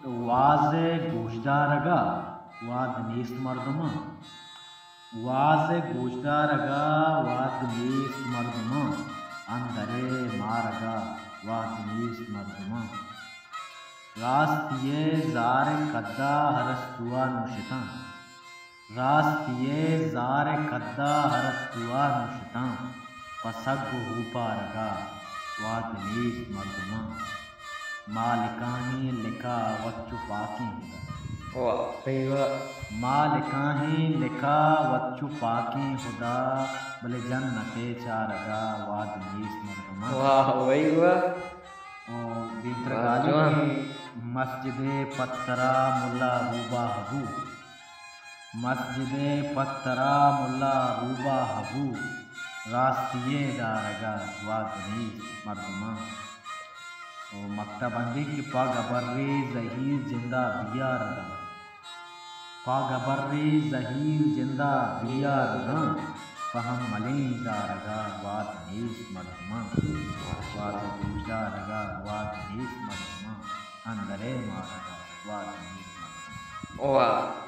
واز ءِ گوشدارگ ءَ وھد نیست مردماں۔ واز ءِ گوشدارگ ءَ وھد نیست مردماں، اندر ءِ مارگ ءَ وھد نیست مردماں۔ راستی ءِ زار ءِ کد ءَ ارسطو ءَ نوں شتاں۔ راستی ءِ زار ءِ کد ءَ ارسطو ءَ نوں شتاں، پہ سگ ءُ اوپارگ ءَ وھد نیست مردماں۔ مالکانی لکا وت چو پاکیں ہدا۔ واہ، بھئی واہ۔ مالکانی لکا وت چو پاکیں ہدا، بلے جنت ءِ چارگ ءَ وھد نیست مردماں۔ واہ، بھئی واہ۔ او دیمتر واہ، گالی جوان۔ کہ مسجد ءِ پتر ءَ ملا روباہ بو۔ مسجد ءِ پتر ءَ ملا روباہ بو، راستی ءِ دارگ ءَ وھد نیست مردماں۔ او مکتب اندیک کہ پہ گبرے زہیر جند ءَ بیار داں۔ پہ گبرے زہیر جند ءَ بیار داں، پہ ہملیں زارگ ءَ وھد نیست مردماں۔ واز ءِ گوشدارگ ءَ وھد نیست مردماں، اندر ءِ مارگ ءَ وھد نیست مردماں۔ واہ۔